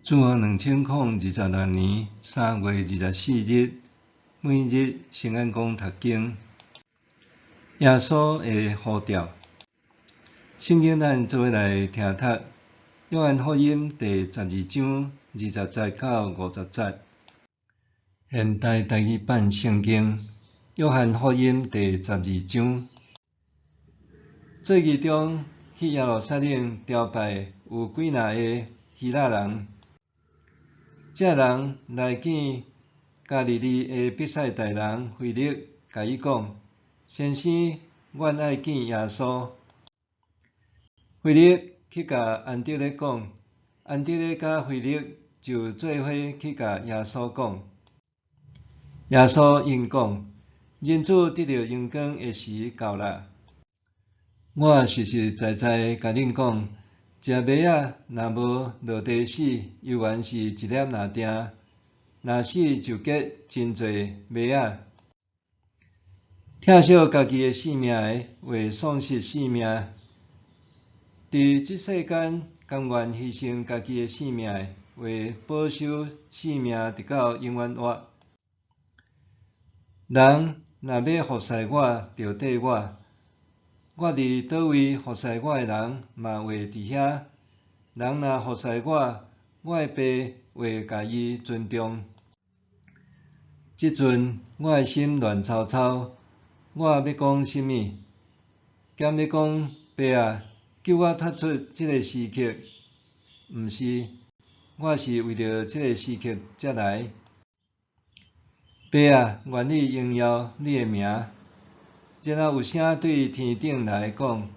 主後2026年3月24日，每日聖安公讀經，耶穌的呼召。聖經咱做伙來聽讀，約翰福音第12章20節到50節。現代台語版聖經，約翰福音第十二章。節期中去耶路撒冷朝拜有幾若个希臘人。這人來見加利利的伯賽大人腓力，共伊講：先生，阮愛見耶穌。腓力去共安德烈講，安德烈佮腓力就做伙去共耶穌講。耶穌應講：人子得著榮光的時到啦。我實實在在共恁講，一粒麥仔若無落地死，猶原是一粒爾定；若死就結真濟麥仔。疼惜家己的性命的，會喪失性命；佇這世間甘願犧牲家己的性命的，會保守性命直到永遠活。人若欲服侍我，著綴我。我佇佗位服侍我的人，嘛會佇遐。人若服侍我，我的爸會共伊尊重。這陣我的心亂糟糟，我欲講啥物？敢欲講爸啊，救我脫出這个時刻？毋是，我是為著這个時刻才來。爸啊，願你榮耀你的名。然後有聲對天頂來講：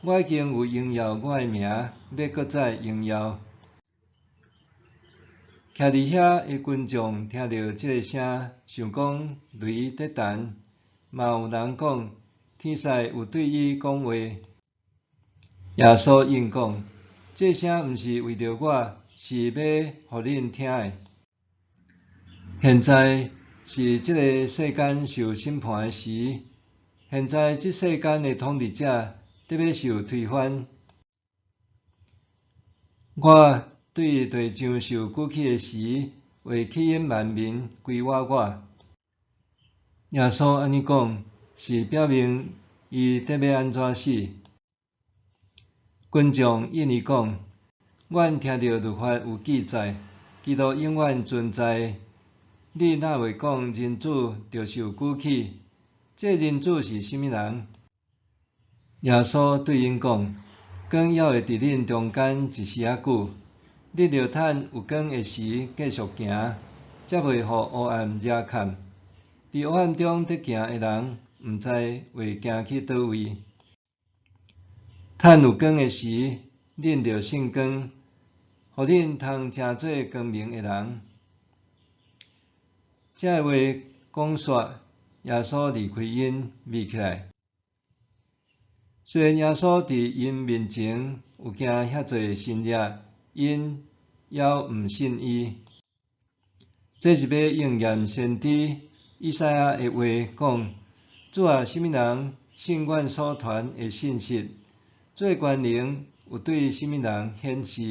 我已經有榮耀我的名，欲閣再榮耀。徛佇遐的群眾聽著這个聲，想講雷佇彈，嘛有人講天使有對伊講話。耶穌應講：這聲毋是為著我，是欲予恁聽的。現在是這个世間受審判的時。現在這世間的統治者得欲受推翻。我對地上受舉起的時，會吸引萬民歸我我。耶穌按呢講，是表明伊得欲按怎死。群眾應伊講：阮聽著律法有記載，基督永遠存在。你哪會講人子著受舉起？這人子是啥物人？耶穌對𪜶講：光猶會佇恁中間一時仔久，恁著趁有光的時繼續行，才袂予黑暗惹崁。佇黑暗中佇行的人，毋知會行去佗位。趁有光的時，恁著信光，予恁通成做光明的人。這話講煞，耶穌離開𪜶，瞇起來。雖然耶穌佇𪜶面前有行遐濟神蹟，𪜶猶毋信伊。這是欲應驗先知以賽亞的話講：主啊，啥物人信阮所傳的信息？主的權能有對啥物人顯示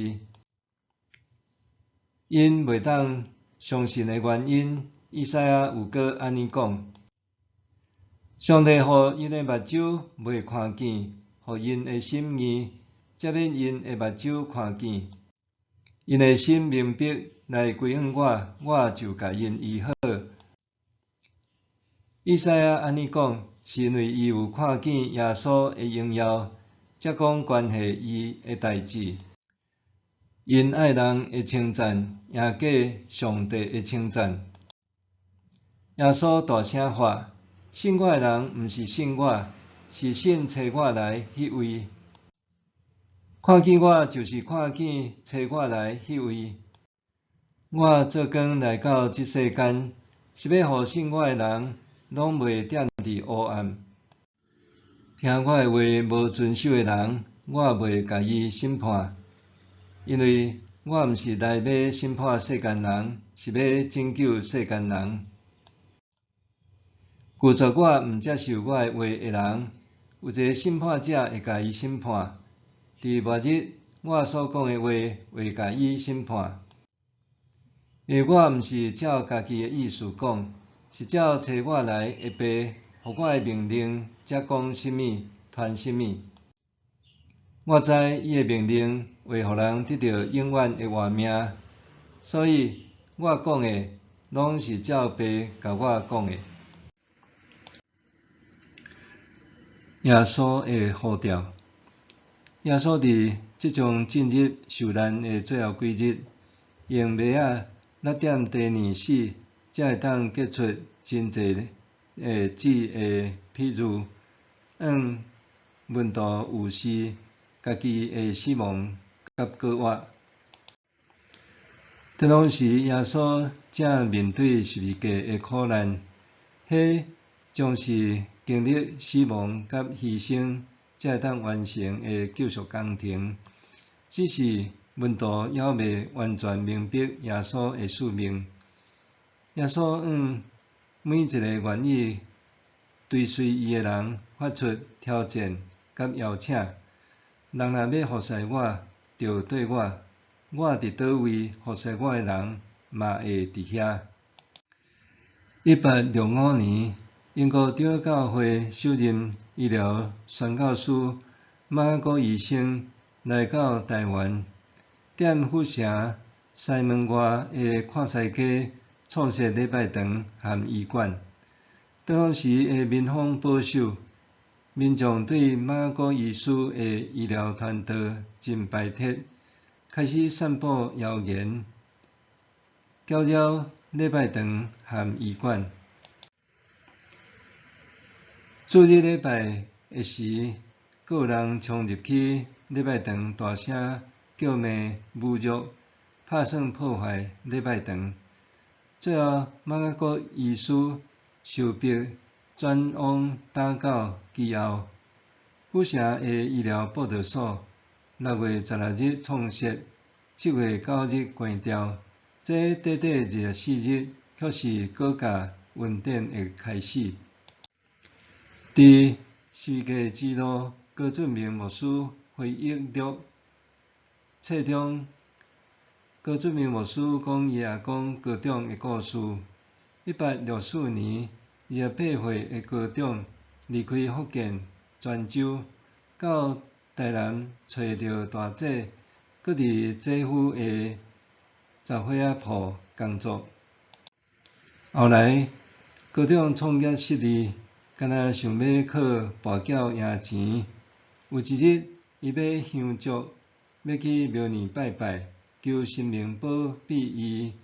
？𪜶袂當相信的原因，以賽亞有閣按呢講：上帝予𪜶的目睭袂看見，予𪜶的心硬，才免𪜶的目睭看見。𪜶的心明白來歸向我，我就共𪜶醫好。以賽亞按呢講，是因為伊有看見耶穌的榮耀，才講關係伊的代誌。𪜶愛人的稱讚，贏過上帝的稱讚。耶穌大聲喊：信我的人，毋是信我，是信差我來彼位。看見我，就是看見差我來彼位。我做光來到這世間，是欲予信我的人，攏袂踮佇黑暗。聽我的話無遵守的人，我袂共伊審判，因為我毋是來欲審判世間人，是欲拯救世間人。拒絕我、毋接受我的話的人，有一个審判者會共伊審判。佇末日，我所講的話會共伊審判。因為我毋是照家己的意思講，是照差我來的爸予我的命令，才講啥物，傳啥物。我知伊的命令會予人得著永遠的活命，所以我講的攏是照爸共我講的。耶穌的呼召，耶穌佇即將進入受難的最後幾日，用麥仔六點第二死，才會當結出真濟的子的譬喻，向門徒預示家己的死亡佮復活。當當時耶穌正面對十字架的苦難，彼將是經歷死亡佮犧牲，才會當完成的救贖工程。只是門徒猶未完全明白耶穌的使命。耶穌向每一個願意追隨伊的人發出挑戰佮邀請：人若欲服侍我，就綴我；我佇佗位服侍我的人，嘛會佇遐。1865年，英國長老教會首任醫療宣教師瑪雅各醫生來到臺灣，踮府城西門外的看西街創設禮拜堂和醫館。當時的民風保守，民眾對瑪雅各醫師的醫療傳道真排斥，開始散布謠言，攪擾禮拜堂和醫館。主日禮拜的時，閣有人衝入去禮拜堂，大聲叫罵、侮辱、拍算破壞禮拜堂。最後，瑪雅各醫師受迫轉往打到基奧。府城的醫療報道所，6月16日創設，7月9日關掉。這短短24日，卻是改革恩典的開始。佇十字架之路，高俊明牧師回憶錄冊中，高俊明牧師講伊阿公高長的故事。1864年，28歲的高長離開福建泉州，到台南揣著大姐，閣佇姐夫的雜貨仔鋪工作。後來，高長創業失利，干焦想欲靠跋筊贏錢。有一日，伊買香燭，欲去廟裡拜拜，求神明保庇伊，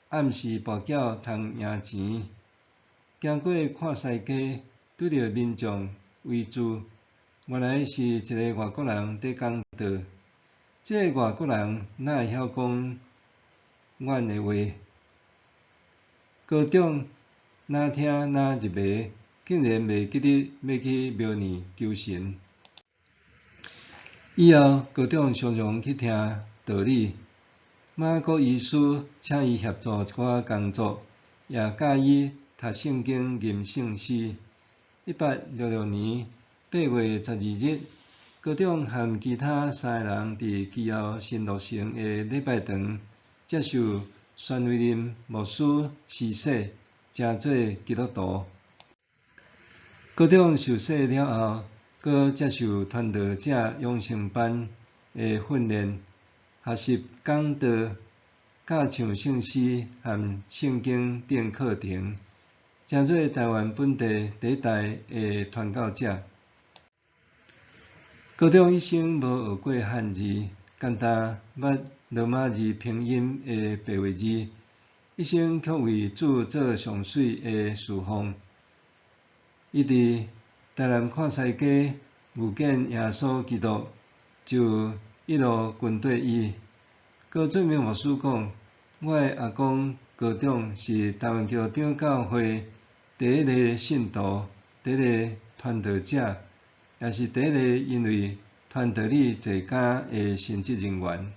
暗時跋筊通贏錢。經過看西街，拄著民眾圍住，原來是一个外國人佇講道。這个外國人哪會曉講阮的話？高長若聽若入迷，竟然袂記得欲去廟裡求神。以後，高長常常去聽道理，瑪雅各醫師請伊協助一寡工作，也教伊讀聖經、吟聖詩。1866年8月12日，高長和其他三个人佇基奧新落成的禮拜堂接受孫維林牧師施洗，成做基督徒。高長受洗了後，閣接受傳道者養成班的訓練，學習講道、教唱聖詩和聖經等課程，成做臺灣本地第一代的傳教者。高長一生無學過漢字，干焦捌羅馬字拼音的白話字，一生卻為主做上媠的侍奉。伊佇台南看西街遇見耶穌基督，就一路跟綴伊。高俊明牧師講：我的阿公高長是臺灣基督長教會第一个信徒，第一个傳道者，也是第一个因為傳道理坐監的神職人員。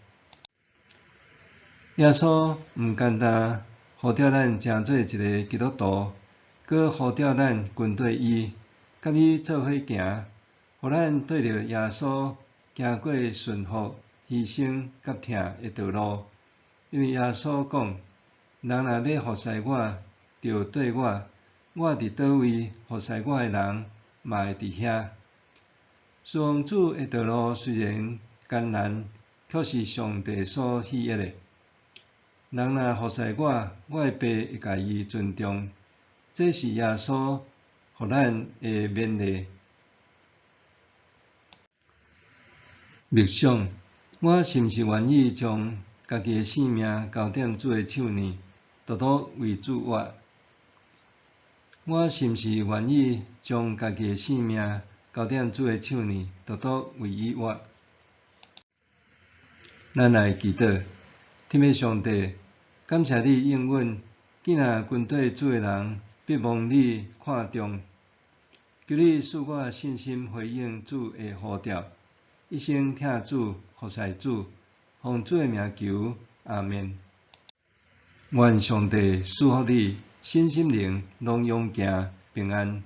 耶穌毋單單呼召咱成做一个基督徒，閣呼召咱跟綴伊，佮伊做伙行，予咱綴著耶穌行過順服、犧牲佮疼的道路。因為耶穌講：人若欲服侍我，著綴我，我佇佗位服侍我的人，嘛會佇遐。侍奉主的道路雖然艱難，卻是上帝所喜悅的。人若服侍我，我的爸會共伊尊重。這是耶穌予咱的勉勵。默想，我是毋是願意將家己的性命交踮主的手呢，獨獨為主活？我是毋是願意將家己的性命交踮主的手呢，獨獨為伊活？咱來祈禱，天父上帝，感謝你應允，囝若跟綴主的人，必蒙你看重。求你賜我信心回應主的呼召，一生疼主、服侍主，奉主的名求，阿們。願上帝賜福你，身心靈攏勇健平安。